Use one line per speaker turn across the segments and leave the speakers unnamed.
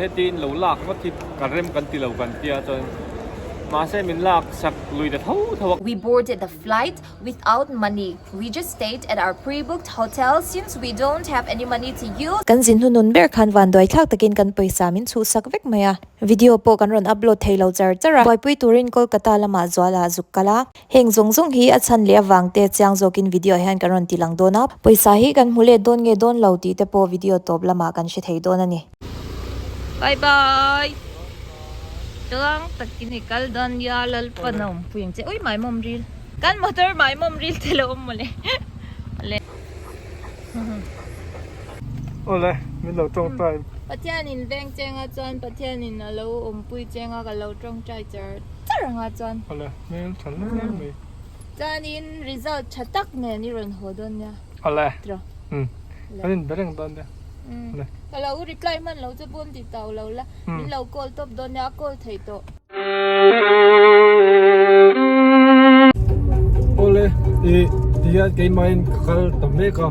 Hetin lo lak ngawt hi ka rem kan ti lo kan tia chuan mahse min lak sak lui ta tho tho a.
We boarded the flight without money. We just stayed at our pre-booked hotel since we don't have any money to use.
Kan zin hnunun ber khan vanduai thlak takin kan pawisa min chhuhsak vek mai a. Video pawh kan rawn upload thei lo char char a. Buaipui turin Kolkata lamah zuala zuk kal a. Heng zawng zawng hi a chhan leh avang te chiang zawkin video ah hian kan rawn ti lang dawn a, pawisa hi kan hmu let dawn nge dawn lo tih te pawh video tawp lamah kan hre thei dawn a ni.
Bye bye Tlang takin i kal dawn nia Lalpan a awmpui ang che ui maimawm ril kan motor maimawm ril te lo awm mawle le.
Awle min lo tawngtai.
Pathianin veng chenga chuan Pathianin a lo awmpui chenga ka lo tawngtai char char anga chuan.
Awle hmel tha hle mai.
Chuanin result tha tak nen i rawn haw dawn nia.
Awle.
Tiraw.
Umm kan in be reng dawn nia.
Umm ka lo reply hman lo che pawn ti tau lo la min lo call tawp dawn nia a call thei tawh.
Awle i tihian keimahin ka kal ta mek a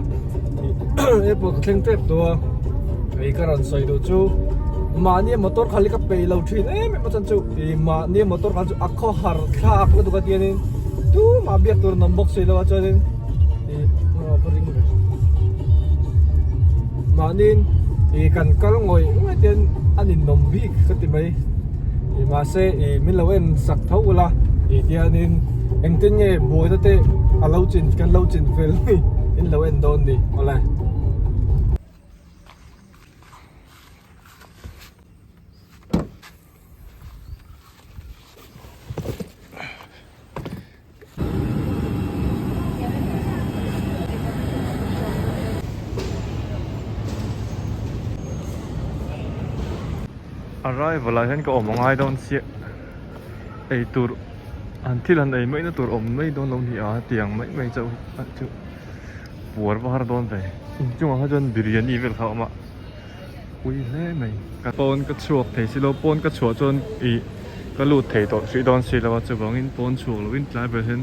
airport ka thleng tep tawh a hei ka rawn sawi duh chu mahni motor khalh hi ka peih lo thin em em a chuan chu ih mahni motor khalh chu a khawhar thlak lutuk a tianin tumah biak tur an awm bawk si lo a chuanin ih aw ka ring ve mahniin ih kan kal ngawih ngawih te hian a ninawm bik ka ti mai. Ih mahse ih min lo en sak tho ula ih tianin engtin nge buaina te a lo chin kan lo chin fel ni in lo en dawn ni awle. Arrival ah hian ka awm angai dawn chiah ei tur an thil han ei mai na tur awm mai dawn lo ni a tiang mai mai chauh hi chu puar va har dawn ve inchungah kha chuan biryani vel kha a awm a ui hle mai ka pawn ka chhuak thei silo pawn ka chhuah chuan ih ka lut thei tawh hrih dawn si lo a chuvangin pawn chhuak lovin tlai ber hian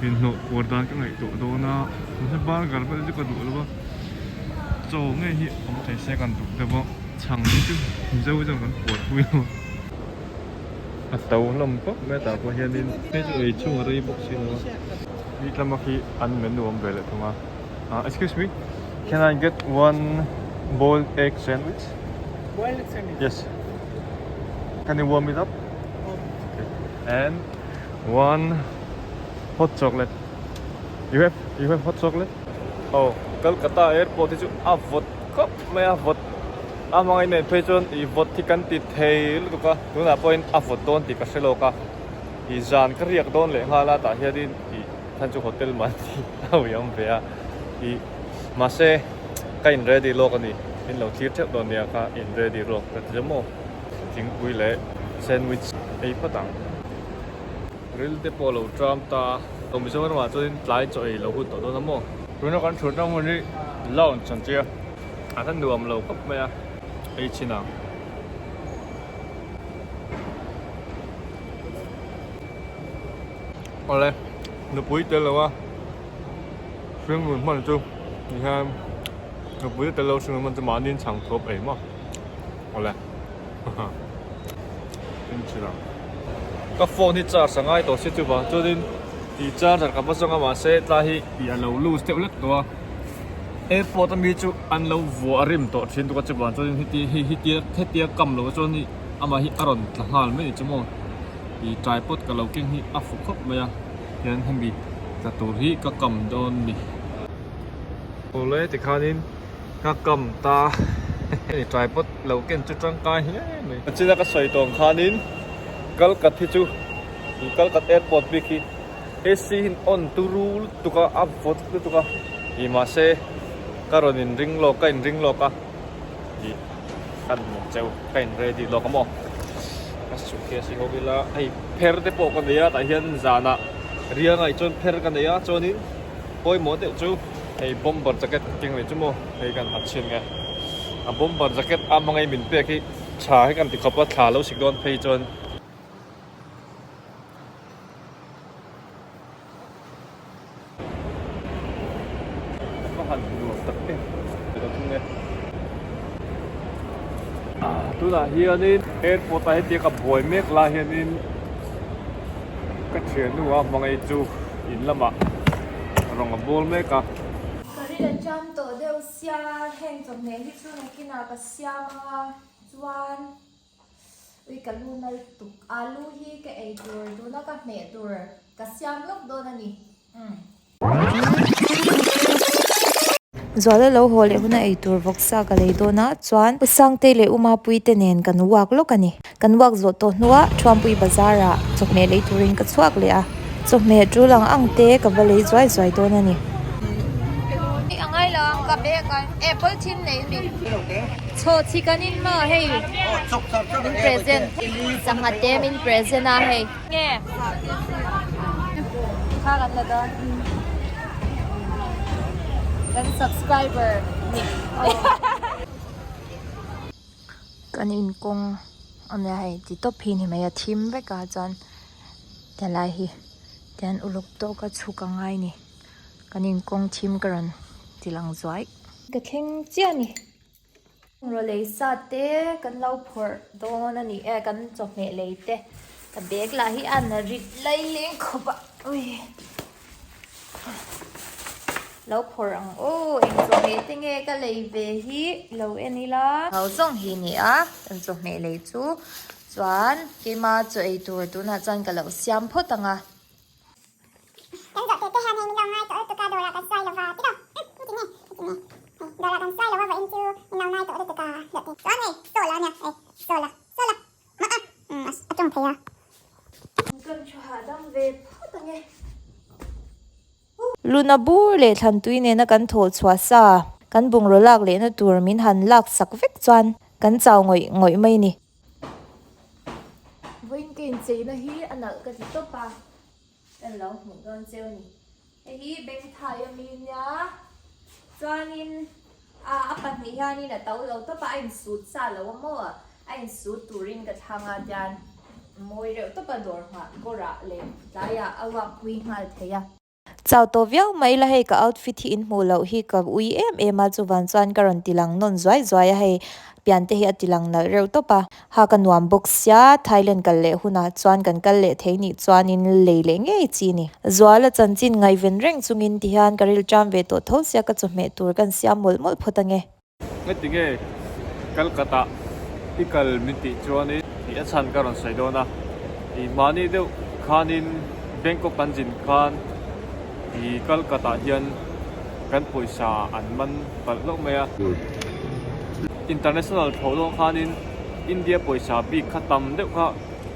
inhnawh puar dan ka ngaihtuah dawn a mahse burger vel chu ka duh lo a chaw ngei hi awm thei se kan duh deuh a chhang hi chu mizo chuan kan puar pui lo a to hlawm khawp mai a tah pawh hianin hei chu ei chhung a rei bawk si lo a bik lama khi an menu awm ve leh thung a ah excuse me can I get one boiled egg sandwich
Boiled egg sandwich?
Yes. Can you warm it up? Okay. And one hot chocolate. You have you have hot chocolate? Oh, Kolkata airport hi chu a vawt khawp mai a vawt a hmangaih nen phei chuan ih vawt hi kan ti thei lutuk a tunah pawhin a vawt dawn tih ka hre lawk a ih zan ka riak dawn leh nghal a tah hianin ih khan chu hotel mahni a ui awm ve a ih mahse ka in ready lawk a ni min lo thlir theuh dawn nia ka in ready lawk ka ti maw thingpui leh sandwich ei phawt ang ril te pawh lo tram ta a Mizoram ah chuan tlai chaw ei lo hun tawh dawn a maw tuna kan thutna hmun hi lounge an tia a hla nuam lo khawp mai a ei chhin ang. Awle nupui tel lo a. Hringnun hman chu ti hian nupui te tello hringnun hman chu mahni in chhang thuap ei maw awle in chhil ang. Ka phone hi charge a ngai tawh si chuvang chuanin tih charger ka va zawng a mahse tlai hi tih a lo loose deuh hlek tawh a airport ami chu an lo vuah a rim tawh thin tuk a chuvang chuanin heti hei hetia hetia kam lo chuan hei amah hi a rawn tla nghal mai chu maw tih tripod ka lo keng hi a fu khawp mai a. Hian hemi tla tur hi ka kam dawn ni. Awle tikhanin ka kam ta hei tripod lo ken chu tangkai hle mai. China ka sawi tawng khanin Kalkat hi chu ih Kalkat airport bik hi AC hi on turu lutuk a a vawt lutuk a ih mahse ka rawn in ring lawk ka in ring lawk a ih ka nuam cheu ka in ready lawk a maw ka suitcase hi ho ila hei. Pher te pawh ka nei a tah hian zanah rial ngaih chuan pher ka nei a chuanin pawimawh deuh chu hei bomber jacket keng leh chu maw hei kan ha chhin nge a bomber jacket a hmangei min pek hi tha hi kan ti khawp a thla lo sik dawn phei chuan. Ka han nuam tak em ka thung e. Ah tu Tunah hianin airport ah hetia ka buai mek lai hianin ka thiannu a hmangaih chu in lamah rawng a bawl mek a.
Ka ri la cham tawh deuh sia, heng chawhmeh hi chu nakinah ka siam anga chuan ui ka lu nal tuk alu hi ka ei tur tuna ka hmeh tur ka siam lawk dawn a ni umm.
Zuala lo haw leh huna ei tur vawksa ka lei dawn a chuan U Sangtei leh U Mapuii te nen kan walk lawk a ni. Kan walk zawh tawh hnuah Thuampui bazar ah chawhmeh lei turin ka chhuak leh a, chawhmeh tul ang ang te ka va lei zuai zuai dawn a ni.
A ngai lo ang ka bag a apple thin nei a mi chhaw chhi kan in maw hei min present sangha te min present a hei. Nge kha kan la dawn kan subscriber ni
Kan inkawng a nia hei ti tawp hi ni mai a thim vek a chuan helai hi tian uluk tawk a chhuk a ngai ni kan inkawng thim ka rawn ti lang zuai.
Ka thleng chiah a ni. Bungraw lei sa te kan lo phawrh dawn a ni e kan chawhmeh lei te ka bag lah hi a na rit lai leng khawp a ui lo phawrh ang aw eng chawhmeh te nge ka lei ve hi lo en ila.
Ho zawng hi ni a kan chawhmeh lei chu chuan keima chaw ei tur tunah chuan ka lo siam phawt ang a.
Kan zawh teh te hian hei min lo ngai tawh lutuk a dawrah kan sawi lova ti lo umm ti nge ti nge hei dawrah kan sawi lova vawiin chu min lo ngai tawh lutuk a zawh teh chuan hei saw la ania hei saw la saw la mah a umm a tawng thei a.
Kan thu hahdam ve phawt ange.
Luna bur leh thlantui nena kan thawh chhuah sa kan bungraw lak lehna tur min han lak sak vek chuan kan chau ngawih ngawih mai ni.
Vawiin ka incheina hi a nalh ka ti tawp a. Kan lo hmuh dawn cheu a ni. Hei hi Bengthai a mi nia chuanin a a pahnih hianin a to lo tawp a, a insut sa lo a maw a insut turin ka thlang a tian mawi reuh tawp a dawr nghah kawrah leh tlaiah a uak pui nghal thei a.
Chau tawh viau mai la hei ka outfit hi in hmuh loh hi ka ui em em a chuvan chuan ka rawn ti lang nawn zuai zuai a hei pian te hi a ti lang nalh reuh tawp a ha ka nuam bawk sia Thailand kal leh hunah chuan kan kal leh thei nih chuanin lei leh ngei chi ni. Zuala chanchin ngaihven reng chungin ti hian ka rilṭam ve tawh tho sia ka chawhmeh tur kan siam mawlh mawlh phawt ange.
Heti nge Calcutta i kal min tih chuanin ih a chhan ka rawn sawi dawn a, ih mahni deuh khanin Bangkok kan zin khan ih Calcutta hian kan pawisa an man palh hlauh mai a. International thlawh dawn khanin India pawisa bik kha tam deuh kha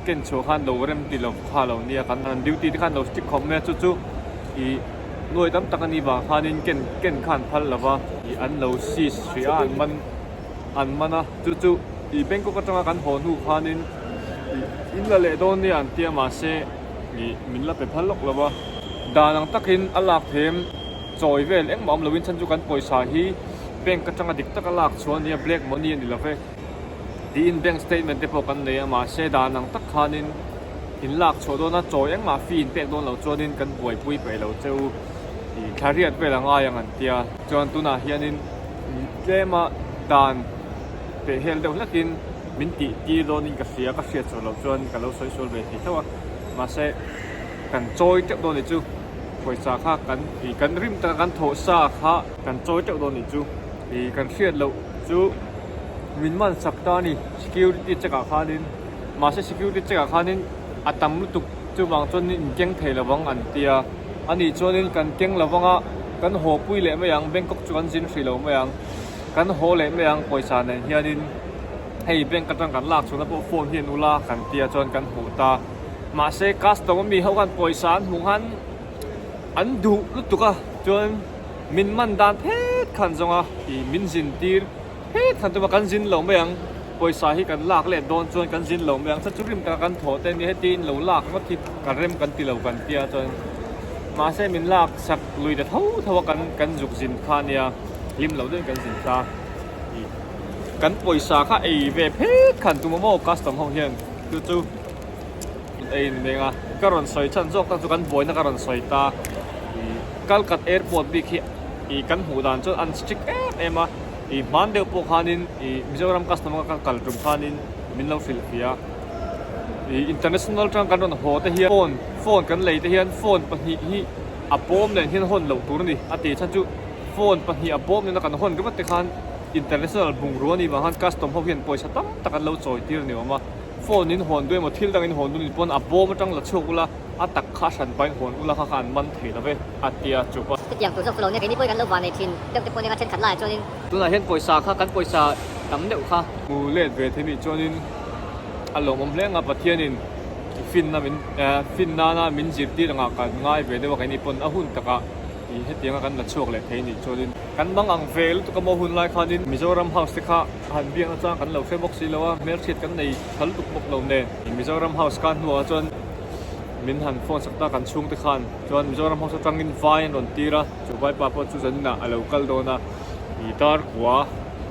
ken chhuah khan lo rem ti lo kha lo nia kan han duty te khan lo stick khawp mai a chu chu ih nuai tam tak a nih vang khanin ken ken khan phal lo va ih an lo seize hrih a an man an man a chu chu ih Bangkok atanga kan haw hnu khanin ih in la leh dawn nia an tia mahse ih min la pe phal lawk lo va dan ang takin a lak them chawi vel engmah awm loin chhan chu kan pawisa hi bank atanga dik taka lak chhuah a nia black money a ni lo ve. Tiin bank statement te pawh kan nei a, mahse dan ang tak khanin in lak chhuah dawn a, chawi engmah fee in pek dawn loh chuanin kan buaipui peih lo che u ih thla riat vel a ngai ang an tia. Chuan tunah hianin tlema dan peh hel deuh hlekin min tih tir dawnin ka hria, ka hriat chhuah loh chuan ka lo sawi sual ve thei tho a, mahse kan chawi teuh dawn nih chu pawisa kha kan ih kan rim taka kan thawh sa kha kan chawi teuh dawn nih chu ih kan hriat loh chu. Min man sak ta a ni security check ah khanin mahse security check ah khanin a tam lutuk chuvang chuanin in keng thei lovang an tia anih chuanin kan keng lovang a kan haw pui leh mai ang Bangkok chu kan zin hrih lo mai ang kan haw leh mai ang pawisa nen hianin hei bank atang kan lak chhunna pawh phone hi an ula kan tia chuan kan hmuh ta mahse customer mi ho khan pawisa an hmuh khan an duh lutuk a chuan min man dan phet khan zawng a ih min zin tir. Phet khan tuma kan zin lo mai ang, pawisa hi kan lak let dawn chuan kan zin lo mai ang, chuan chu rim taka kan thawh te nia heti in lo lak ngawt hi ka rem kan ti lo kan tia chuan mahse min lak sak lui ta tho tho a kan kan zuk zin kha nia hlim lo deuhin kan zin ta ih kan pawisa kha ei ve phet khan tuma maw custom ho hian chu chu ei ni mai ang a ka rawn sawi chhan zawk tak chu kan buaina ka rawn sawi ta ih Calcut airport bik hi ih kan hmuh dan chuan an strict em em a. Ih hman deuh pawh khanin ih Mizoram customer ka kal tum khanin min lo hrilh fiah a. Ih international atang kan rawn haw te hian phone phone kan lei te hian phone pahnih hi a bawm nen hian hawn loh tur a ni a tih chhan chu phone pahnih a bawm nena kan hawn ringawt te khan international bungrua a nih vang khan custom ho hian pawisa tam tak an lo chawi tir a ni awm a phone in hawn duh emaw thil dang in hawn duh a nih pawn a bawm atang la chhuak ula a tak kha a hran pahin hawn ula kha kha an man thei lo ve a tia chupa.
Chutiang tur zawk chu lo nia keini pawhin kan lo van nei thin deuh te pawh nia thenkhat laiah chuanin.
Tunah hian pawisa kha kan pawisa tam deuh kha. Hmu let ve thei nih chuanin a lawmawm hle ang a Pathianin finna min fin nana min zirtir angah kan ngai ve deuh a keini pawn a hun takah ih hetianga kan la chhuak leh thei nih chuanin kan mang ang ve lutuk a maw hun lai khanin Mizoram House te kha han biakna chang kan lo hre bawk si lo a hmelhriat kan nei tha lutuk bawk lo nen Mizoram House khan hnuah chuan min han phone sak ta kan chhungte khan chuan Mizoram House atangin vai an rawn tir a chu vaipa pawh chu zaninah a lo kal dawn a ih dar kua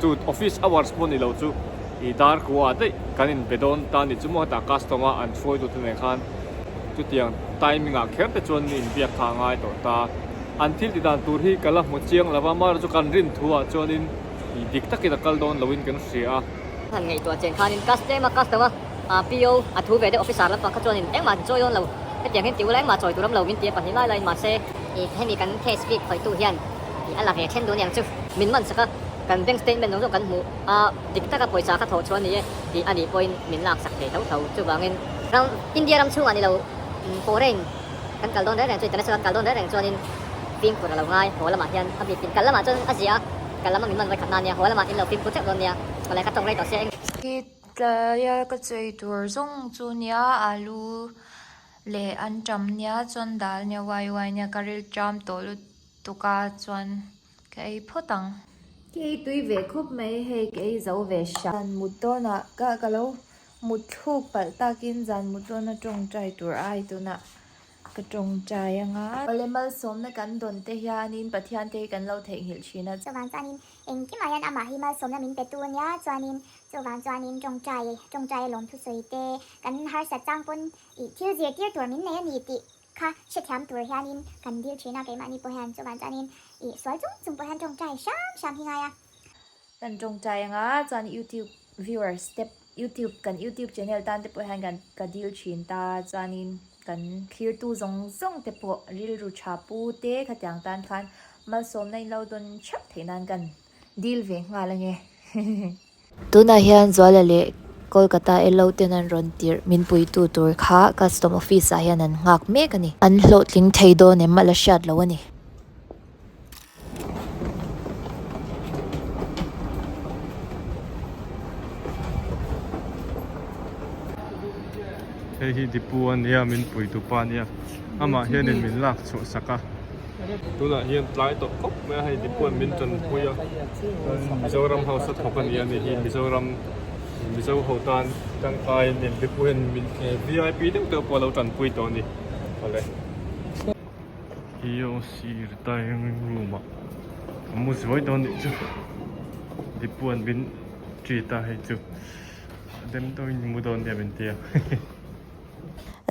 chu office hours pawh ni lo chu ih dar kua ah daih kan inbe dawn ta ni chu maw hetah customer an hruai tute nen khan chutiang timing ah kher te chuan inbiak kha a ngai tawh ta an thil ti dan tur hi ka la hmu chiang lo va amaherawhchu chu kan rin thu ah chuanin ih dik takin a kal dawn loin kan hria a.
Han ngaihtuah chen khanin customer customer a PO a thu ve deuh officer lampang kha chuanin engmah an chawi dawn lo hetiang hian ti ula engmah chawi tur awm lo min ti a pahnih lai laiin mahse ih hemi kan case bik khawihtu hian ih a la ve then duh aniang chu min man sak a kan bank statement zawng zawng kan hmuh a dik taka pawisa kha thawh chhuah a ni e tih a nih pawhin min lak sak thei tho tho chuvangin ram India ram chhungah ni lo foreign kan kal dawn reng reng chu international kan kal dawn reng reng chuanin fimkhur a lo ngai haw lamah hian a bikin kal lamah chuan a ziah a kal lama min man vawikhat na ania haw lamah in lo fimkhur theuh dawn nia awle ka tawng rei tawh sia eng
Tlaia ka chei tur zawng chu nia alu leh anṭam nia chuan dal nia wai wai nia ka ril ṭam tawh lutuk a chuan ka ei phawt ang. Ka ei tui ve khawp mai hei ka ei zo ve hram. Zan mut dawnah ka ka lo mut thluk palh takin zan mut dawna tawngtai tur ai tunah Ka tawngtai anga. Awle malsawmna kan dawn te hianin Pathian te hi kan lo theihnghilh thin a.
Chuvang chuanin engkimah hian amah hi malsawmna min pe tu ania, chuanin chuvang chuanin tawngtai tawngtai a lawm thusawi te kan harsat chang pawn ih thil zirtir tur min nei a ni tih kha hrethiam tur hianin kan dil thin a keimahni pawh hian chuvang chuanin ih sual chung chung pawh hian tawngtai hram hram hi ngai a.
Kan tawngtai anga chuan youtube viewers te youtube kan youtube channel tan te pawh hian kan ka dil thin ta chuanin kan thlirtu zawng zawng te pawh rilru tha pu te khatiang tan khan malsawmna in lo dawn theuh theih nan kan dil ve nghal ange.
Tunah hian Zuala leh Kolkata LO ten an rawn tirh min puitu tur kha custom office ah hian an nghak mek a ni. An hlawhtling thei dawn em a la hriat lo a ni.
Hei hi Dipu a nia min puitu pa a nia amah hianin min lak chhuah sak a tunah hian tlai tawh khawp mai a hei Dipua'n min tanpui a chuan Mizoram house a thawk a ni a ni hi Mizoram Mizo ho tan tangkaiin Dipu hian min vip deuh deuh pawh a lo tanpui tawh a ni awle. EOC retiring room ah a mu zuai dawn nih chu Dipuan min treat a hei chu a dem deuhin mu dawn nia min ti a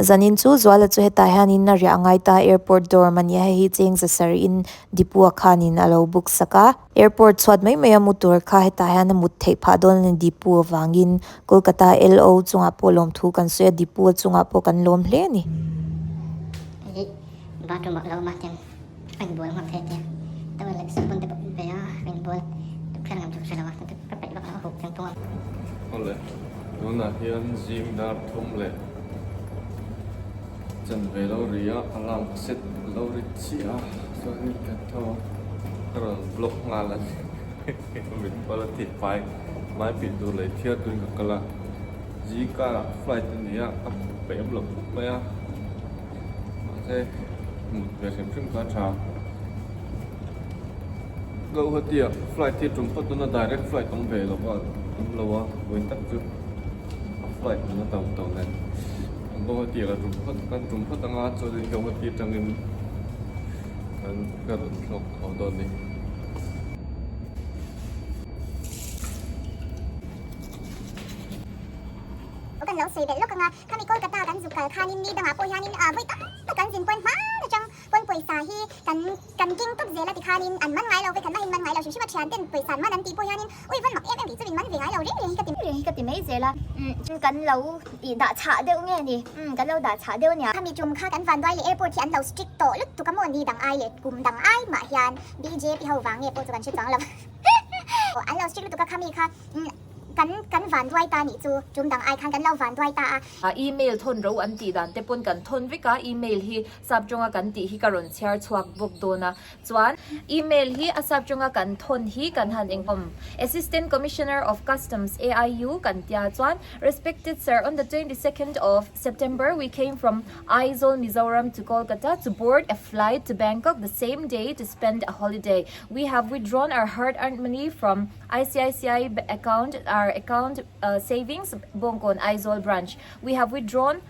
Zanin chu Zuala chu hetah hianin a riah ngai ta airport dorm a nia hei hi cheng za sarih Dipua khanin a lo book sak a airport chhuat mai mai a mu tur kha hetah hian a mut theih phah dawn a ni Dipu avangin Kolkata LO chungah pawh lawmthu kan sawi a Dipua chungah pawh kan lawm hle a ni.
Hei bathroom ah lo awm a tiang a inbual nghal thei tia towel leh sabun te pawh in pe a inbual tukverh ngam chu ka hre lo a ka peih vak lo a huh chiang tung a.
Awle tunah hian zing dar thum leh chanve lo ri a alarm ka set lo ri chiah a chuanin ka tho a ka rawn vlog nghal a ni mit pal a thih fai hmai pih tur leh thiar turin ka kal a zing karah flight a ni a ka peih awm lo khawp mai a. Mahse mut ve hrim hrim kha a tha. Guwahati ah flight hi tum phawt dawn a direct flight awm ve lo a awm lo a vawiin tak chu a flight awm a tam tawh nen Guwahati ah ka tum phawt kan tum phawt anga chuanin Guwahati atangin kan ka rawn thlawk tho dawn a ni.
Kan lo sawi belh lawk anga. Khami Kolkata kan zuk kal khanin ni dangah pawh hianin vawi tam tak kan zin pawn hman atang pawn pawn pawisa hi kan kan keng tawp zel a tikhanin an man ngai lo vek an mahin man ngai lo hrim hrim a thian ten pawisa an man an tih pawh hianin ui van mak em em kei chu min man ve ngai lo reng reng hi ka ti
reng hi ka ti mai zel a umm kan lo ih dah chhah deuh nge ni umm kan lo dah chhah deuh ania.
Khami tum kha kan vanduai leh airport hi an lo strict tawh lutuk a maw ni dang ai leh kum dang ai mah hian BJP ho vang nge pawh chu kan hre chuang lo an lo strict lutuk a khami kha umm kan kan vanduai ta nih chu tum dang ai khan kan lo vanduai ta a.
A email thawn ro an tih dan te pawn kan thawn vek a email hi sap tawnga kan tih hi ka rawn chhiar chhuak bawk dawn a chuan email hi a sap tawnga kan thawn hi kan han engawm Assistant Commissioner of Customs AIU kan tia chuan Respected sir on the 22nd of September we came from Aizawl Mizoram to Kolkata to board a flight to Bangkok the same day to spend a holiday we have withdrawn our hard earned money from ICICI account our account savings Bawngkawn Aizawl branch we have withdrawn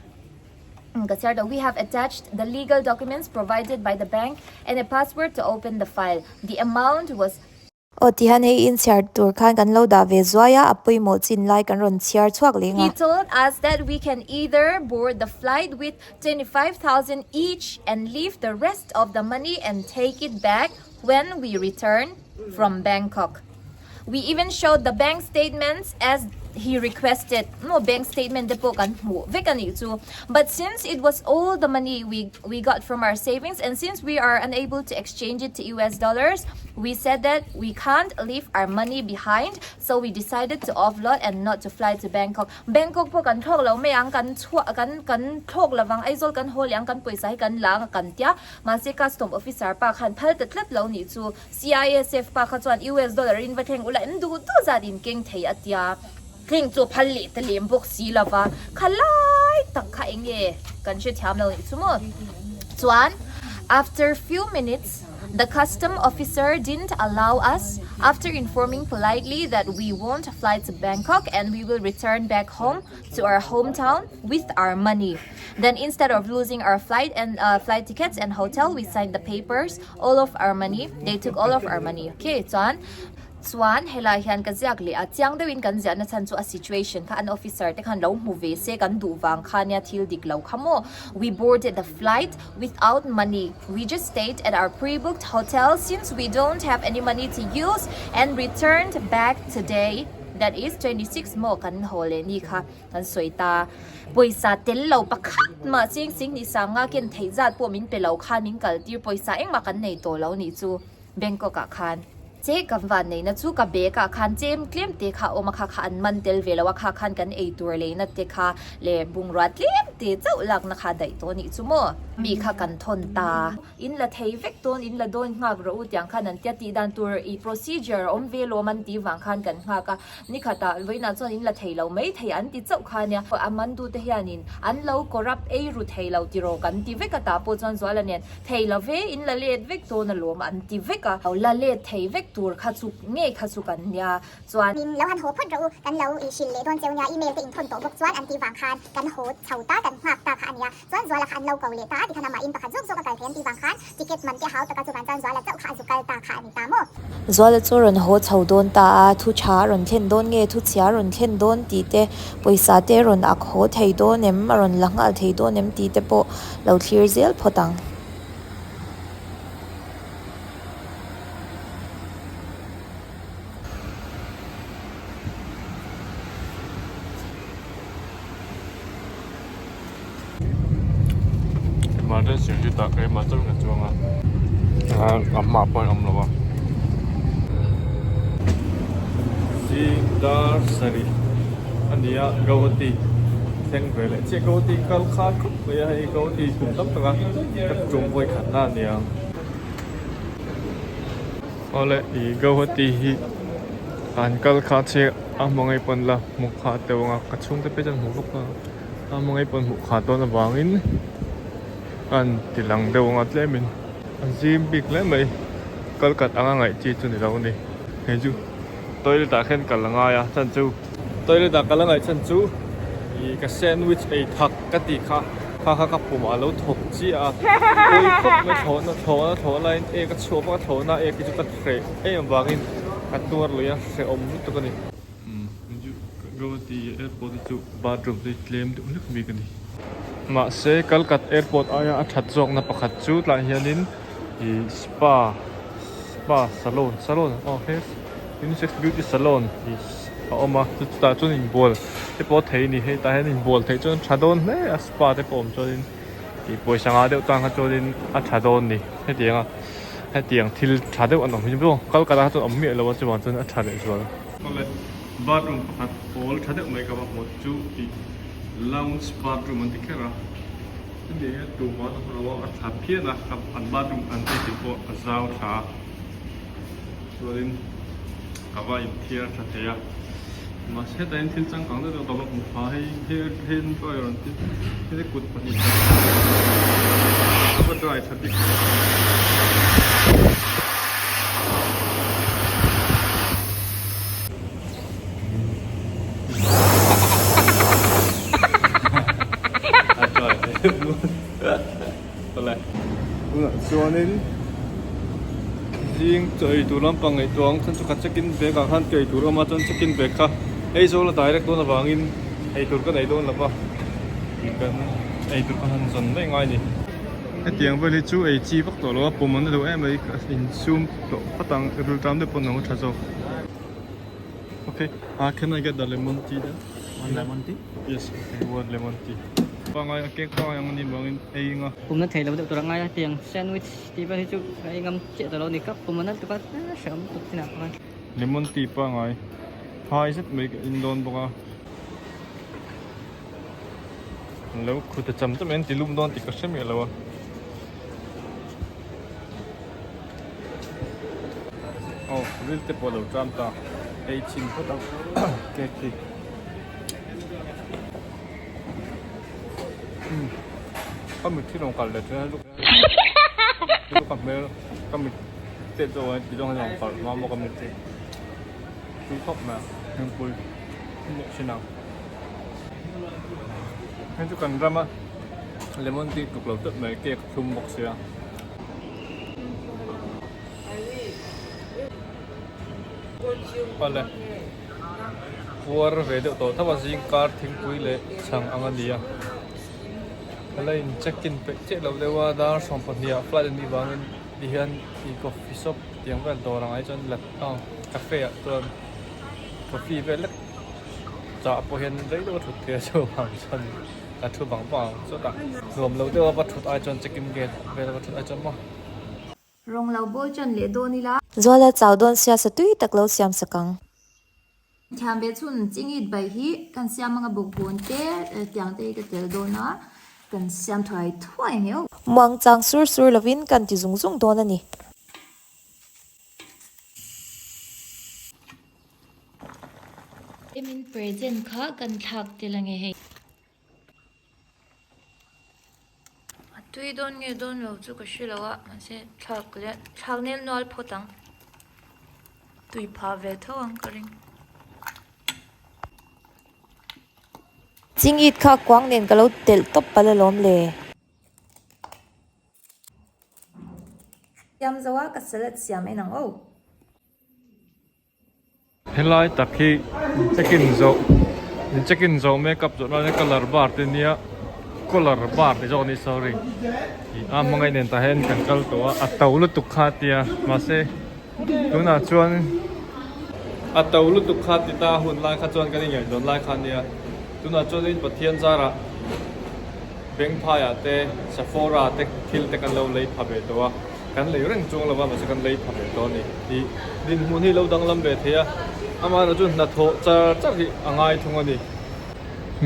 ka chhiar tawh we have attached the legal documents provided by the bank and a password to open the file the amount was
Aw tihian hei inchhiar tur khan kan lo dah ve zuai a, a pawimawh chin lai kan rawn chhiar chhuak leh
He
nga.
told us that we can either board the flight with 25,000 each and leave the rest of the money and take it back when we return from Bangkok. We even showed the bank statements as he requested maw bank statement te pawh kan hmuh vek a nih chu but since it was all the money we we got from our savings and since we are unable to exchange it to US dollars we said that we can't leave our money behind so we decided to offload and not to fly to Bangkok Bangkok pawh kan thlawk lo mai ang kan chhuah kan kan thlawk lovang Aizawl kan haw leh ang kan pawisa hi kan la ang a kan tia mahse custom officer pa khan phal ta tlat lo nih chu. CISF pa kha chuan US dollar in va thleng ula in duh duh zat in keng thei a tia. Thleng chu phal leh ta lem bawk si lova kha lai tak kha eng nge kan hrethiam lo nih chu maw. Chuan after few minutes the custom officer didn't allow us after informing politely that we won't fly to Bangkok and we will return back home to our hometown with our money. Then instead of losing our flight and flight tickets and hotel we signed the papers All of our money, they took all of our money okay chuan chuan helai hian ka ziak leh a chiang deuhin kan ziahna chhan chu a situation kha an officer te khan lo hmu ve se kan duh vang kha nia thil dik lo kha maw we boarded the flight without money we just stayed at our pre-booked hotel since we don't have any money to use and returned back today that is 26 maw kan haw leh ni kha Kan sawi ta, pawisa tel lo pakhat mah cheng cheng ni sanga ken theih zat pawh min pe lo khan min kal tir pawisa engmah kan nei tawh lo nih chu Bangkok ah khan che kan van neihna chu ka bag ah khan chem tlem te kha a awm a kha kha an man tel ve lo a kha khan kan ei tur leina te kha leh bungrua tlem te chauh lakna kha daih tawh nih chu maw mi kha kan thawn ta. In la thei vek dawn, in la dawn nghak rawh u tiang khan an tia tih dan tur i procedure a awm ve lawm an tih vang khan kan nghak a, nikhatah vawiinah chuan in la thei lo mai thei an ti chauh kha nia. A man dute hianin an lo corrupt ei ru thei lo tiraw kan ti vek a tah pawh chuan Zuala nen thei lo ve in la let vek dawn alawm an ti vek a, la let thei vek tur kha chu ngei kha chu kan nia.
Chuan min lo han haw phawt rawh u, kan lo i hrilh leh dawn cheu nia, email te in thawn tawh bawk chuan an tih vang khan kan haw chho ta, kan nghak ta kha a nia. Chuan Zuala kha an lo ko leh ta a, tikhan amah in pakhat zawk zawk a kal thei an tih vang khan ticket man te hau taka chuvan chuan Zuala chauh kha a zu kal ta kha a ni ta maw?
Zuala chu rawn haw chho dawn ta a, thu tha a rawn thlen dawn nge, thu chhia a rawn thlen dawn tih te, pawisa te rawn ak haw thei dawn em, a rawn la nghal thei dawn em tih te pawh lo thlir zel phawt ang.
Emergency hi tah keimah chauhin ka chuang a a hmaah pawh an awm lo a zing dar sarih a ni a Guwahati thleng ve leh chiah Guwahati kal khan khawp mai a hei Guwahati kum tam tak a ka tum vawi khat na a ni ang. Awle ih Guwahati hi an kal kha che a hmangaih pawn la hmuh kha teuh ang a ka chhungte phei chuan hmuh vak a a hmangaih pawn hmuh kha dawn avangin an ti lang deuh ang a tlemin a zim bik hle mai kal khat anga ngaih chi chu ni lo a ni hei chu toilet ah khian kal a ngai a chhan chu toilet ah kal a ngaih chhan chu ih ka sandwich ei thak ka tih kha kha kha ka pumah a lo thawk chiah a pawi khawp mai thlawhna thlawhna thlawh laiin ek a chhuah vak a thlawhna ek hi chu ka hreh em avangin ka tuar lui a hrehawm lutuk a ni. Umm Guwahati airport hi chu bathroom te hi tlem deuh hlek bik a ni. Mahse Kalkat airport aia a that zawkna pakhat chu tlaiah hianin ih spa spa salon salon aw he unisex beauty salon ih a awm a chutah chuan inbual te pawh a thei a ni hei tah hian inbual theih chuan a tha dawn hle a spa te pawh awm chuanin ih pawisa ngah deuh tan kha chuanin a tha dawn a ni hetiang a hetiang thil tha deuh an awm hi chu Kalkat ah kha chuan awm miah lo a chuvang chuan a tha leh zual. Bathroom pakhat pawl tha deuh mai ka va hmu chu tih lounge bathroom an ti kher a hemi hian tumah an awm lo a a tha phian a an bathroom an ei tih pawh a zau tha a chuanin ka va inthiar tha thei a mahse hetah hian thil changkang deuh deuh ka va hmu pha hei hair hair dryer an ti heti kut pahnih a va dry tha bik. Tunah chuanin zing chaw ei tur lampang ngaihtuah ang chuan chukhat check in bag ah khan chaw ei tur a awm a chuan check in bag kha Aizawl a direct dawn avangin ei tur kan ei dawn lo va kan ei tur kha han zawn daih ngai a ni. Hetiang vel hi chu ei chi vak tawh lo a pum an la duh em mai insum tawh phawt ang riltam deuh pawn a tha zawk. Okay, can I get the lemon tea then?
One lemon tea?
Yes, okay, one lemon tea. Pangai a cake pangai ang ani vangin ei anga.
Pum na thei lo deuh tur a ngai a tiang sandwich tih vel hi chu ka ei ngam chiah tawh lo a ni ka pum a nal tuk a hrehawm tuk chinah pawh khan.
Lemon tea pangai phai zet mai ka in dawn bawk a. Lo khut a cham cham mai an ti lum dawn tih ka hre miah lo a. Aw ril te pawh a lo tram ta ei chhin phawt ang cake hi umm ka mit hi rawn kal leh thin a luka ka hmel ka mit chet zawk ang ti zawng hian rawn kal hma maw ka mit hi tui khawp mai a hmingpui leh thin ang hei chu kan rama lemon tea tluk lo deuh mai cake thlum bawk sia. Pale puar ve deuh tawh tho a zing kar thingpui leh chhang ang a ni a hala in check in peih chiah lo deuh a dar 12 ah flight a nih vangin tihian ih coffee shop tiang vel dawr ang ai chuan la cafe ah chuan coffee vel lek chah pawh hian rei deuh a thut thei a chuvang chuan ka thu vang vang ang chutah nuam lo deuh a va thut ai chuan check in gate vel a va thut ai chuan maw.
Rawng lo bawl chan leh dawn ila.
Zuala chau dawn sia sa tui tak lo siam sak ang.
Thiam ve chhun chingit bai hi kan siam anga bawkbawn te tiang te hi ka tel dawn a kan siam thuai thuai ang eo.
Muang chang sur sur lovin kan ti zung zung dawn a ni.
Emin present kha kan thlak tel ange hei. A tui dawn nge dawn lo chu ka hre lo a mahse thlak leh thlak nel nual phawt ang tui phah ve tho ang ka ring.
Chingit kha kuang nen ka lo telh tawp palh alawm le.
Siam zo a ka salad siam en ang aw.
Helai tak hi check in zawh in check in zawh makeup zawh lai colour bar te nia collar bar ti zawk a ni sorry ih a hmangaih nen tah hian kan kal tawh a a to lutuk kha tia mahse tunah chuan a to lutuk kha ti ta hun lai kha chuan kan ingaihzawn lai kha nia tunah chuanin Pathian zarah bank phaiah te Sephora te thil te kan lo lei pha ve tawh a. Kan lei reng chuang lova mahse kan lei pha ve tawh a ni. Ih dinhmun hi lo danglam ve thei a, amaherawh chu hnathawh char char hi a ngai thung a ni.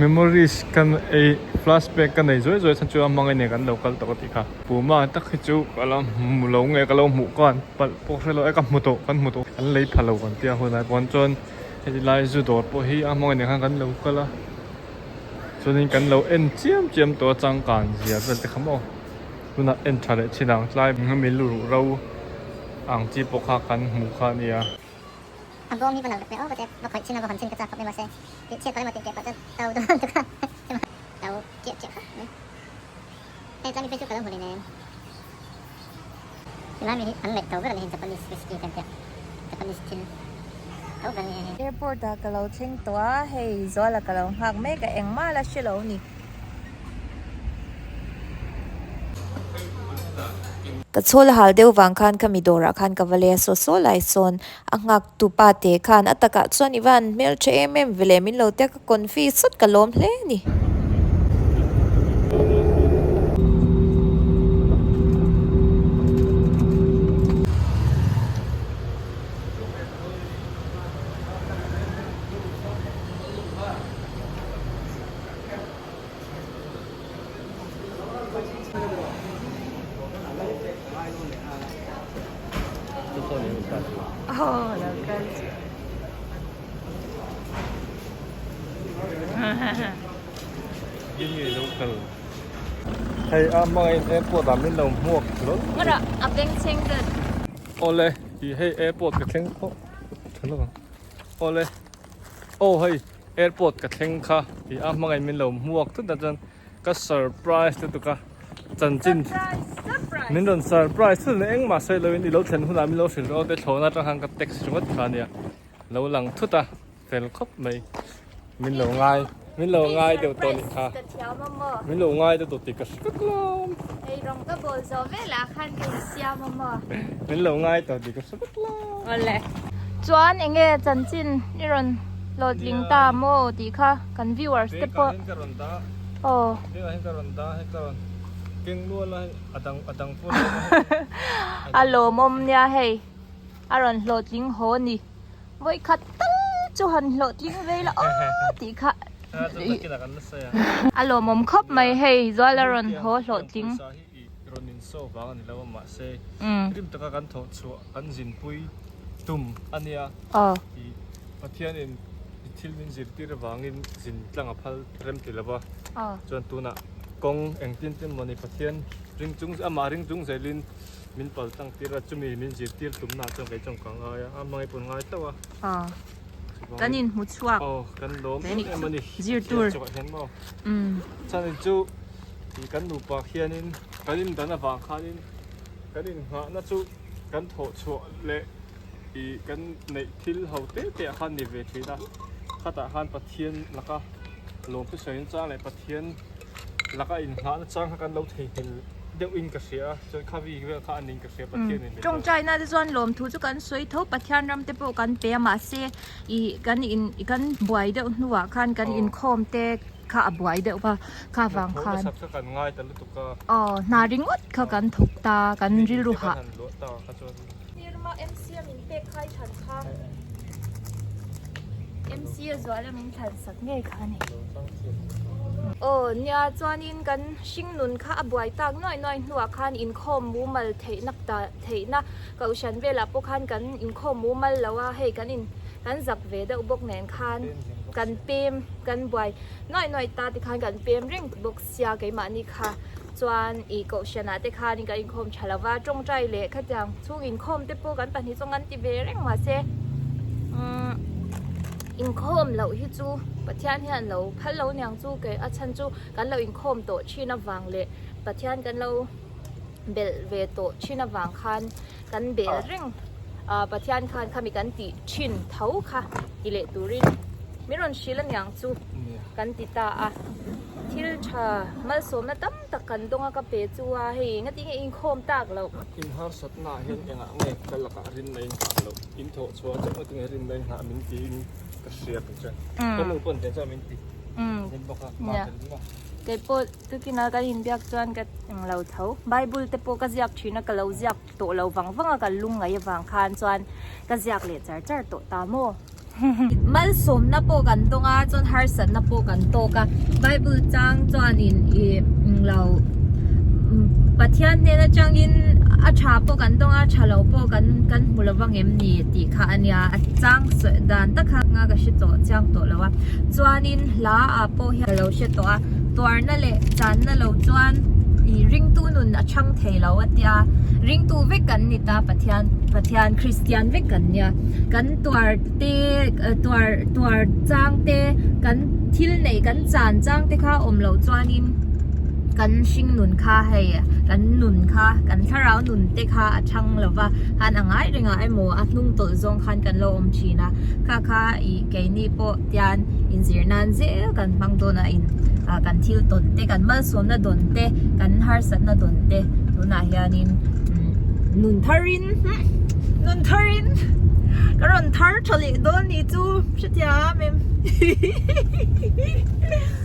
Memories kan ei flashback ka nei zuai zuai chhan chu a hmangaih nen kan lo kal tawh ka tih kha. Puma tak hi chu ka la hmu lo nge ka lo hmuh khan palh pawh hre lo e ka hmu tawh kan hmu tawh kan lei pha lo kan tia hunah pawh chuan heti lai zu dawr pawh hi a hmangaih nen khan kan lo kal a chuanin kan lo en chiam chiam tawh a changkan zia vel te kha maw. Tunah en tha leh chin ang tlai hemi lu ruh ro ang chi pawh kha kan hmuh kha a nia.
A bawm hi va nalh ve aw ka va khawih chin a va hawn chin ka chak khawp mai mahse tih chhiat palh emaw tih keh palh chuan tau dawn tuk a tau chiah chiah khawp mai. Hei tlai mi phei chu ka lo hmu leh nen tilai mi hi an ngaih tau ber a ni hei Japanese whiskey te an tia Japanese thil tau ber a ni hei.
Airport ah ka lo thleng tawh a hei Zuala ka lo nghak mek a engmah la hre lo a ni.
Ka chhawl a hal deuh vang khan khami dawrah khan ka va lei a, saw saw lai sawn a nghak tu pa te khan a takah chuan i va han hmeltha em em ve le min lo tia ka confi sawt ka lawm hle a ni.
Hei a hmangin airport ah min lo hmuak hlawlh Awle tih hei airport ka thleng pawh tha lawk ang Awle aw hei airport ka thleng kha tih a hmangin min lo hmuak thut a chuan ka surprise lutuk a chanchin min rawn surprise thut a engmah sawi lovin i lo thlen hunah min lo hrilh rawh te thlawhna atang khan ka text ringawt kha ania lo lang thut a fel khawp mai min lo ngai min lo ngai deuh tawh nih kha min lo ngai deuh tawh tih ka hre vek lawm min lo ngai tawh tih ka hre vek lawm
awle chuan enge chanchin i rawn hlawhtling ta maw tih kha kan viewers te pawh aw a lawmawm nia hei a rawn hlawhtling haw ni. Vawi khat tal chu han hlawhtling vei la aw tih kha a lawmawm khawp mai hei zual a rawn haw hlawhtling.
Min pal tlang tir a, chumi min zirtir tumna chuan kei chuan ka ngai a, a hmangaih pawn ngai tauh a.
Aw, kan in hmu chhuak.
Aw, kan lawm em em a ni.
Zir tur.
Chhuak hian maw. Umm. Chuan chu i kan nupa khianin kan in dan avang khanin kan in nghahna chu kan thawh chhuah leh i kan neih thil ho te te ah khan ni ve thin a. Khatah khan Pathian laka lawm thusawi in chang leh Pathian laka in nghahna chang kha kan lo theihnghilh deuh in ka hria a chuan kha vi vel kha a ning ka hria Pathian in min
Tawngtaina te chuan lawmthu chu kan sawi tho Pathian ram te pawh kan pe a mahse ih kan in kan buai deuh hnuah khan kan inkhawm te kha a buai deuh va kha vang khan
Hnathawh kha kan ngai ta lutuk a
aw hna ringawt kha kan thawk ta kan rilru hah Nirma MC a min pek khai than kha MC a zual a min thlan sak ngei kha a ni. Aw nia chuanin kan hring nun kha a buai tak nuai nuai hnuah khan inkhawm mumal theihna ta theihna kohhran velah pawh khan kan inkhawm mumal lo a hei kan in kan zak ve deuh bawk nen khan kan pem kan buai nuai nuai ta tikhan kan pem reng bawk sia keimahni kha chuan ih kohhranah te khanin kan inkhawm tha lo va tawngtai leh khatiang chhung inkhawm te pawh kan pahnih chuan kan ti ve reng mahse umm inkhawm loh hi chu Pathian hian lo phal lo niang chu kei a chhan chu kan lo inkhawm tawh thin avang leh Pathian kan lo belh ve tawh thin avang khan kan bel reng ah Pathian khan khami kan tih thin tho kha ti leh turin min rawn hrilh aniang chu kan ti ta a. Thil tha malsawmna tam tak kan dawng a ka pe chu a hei engati nge inkhawm tak loh.
In harsatna ah hian engah nge ka lakah rinna in nghah loh in thawh chhuah chauh engati nge rinna in nghah min tiin ka hria tih chuan ka nu pawn tiang chuan min ti min bawk a ma tel maw.
Kei pawh tukina kan inbiak chuan ka englo tho Bible te pawh ka ziak thin a ka lo ziak tawh lo vang vang a kan lungngaih avang khan chuan ka ziak leh char char tawh ta maw. Malsawmna pawh kan dawng a chuan harsatna pawh kan tawk a bible chang chuanin ih englo Pathian hnen atangin a tha pawh kan dawng a tha lo pawh kan kan hmu lo vang em ni tih kha a nia a chang sawi dan tak kha nga ka hre tawh chiang tawh lo a chuanin hla ah pawh hian ka lo hre tawh a tuarna leh channa lo chuan ih ringtu nun a chhang thei lo a tia ringtu vek kan ni ta Pathian Pathian Kristian vek kan nia kan tuar te tuar tuar chang te kan thil neih kan chan chang te kha awm loh chuanin kan hring nun kha hei kan nun kha kan thlarau nun te kha a thang lo va khan a ngai reng ah emaw a hnung tawlh zawng khan kan lo awm thin a kha kha ih keini pawh tian inzir nan zel kan hmang dawn a in ah kan thil tawn te kan malsawmna dawn te kan harsatna dawn te tunah hianin umm.
Nun tharin nun tharin ka rawn thar tha leh dawn ni chu hretia mem.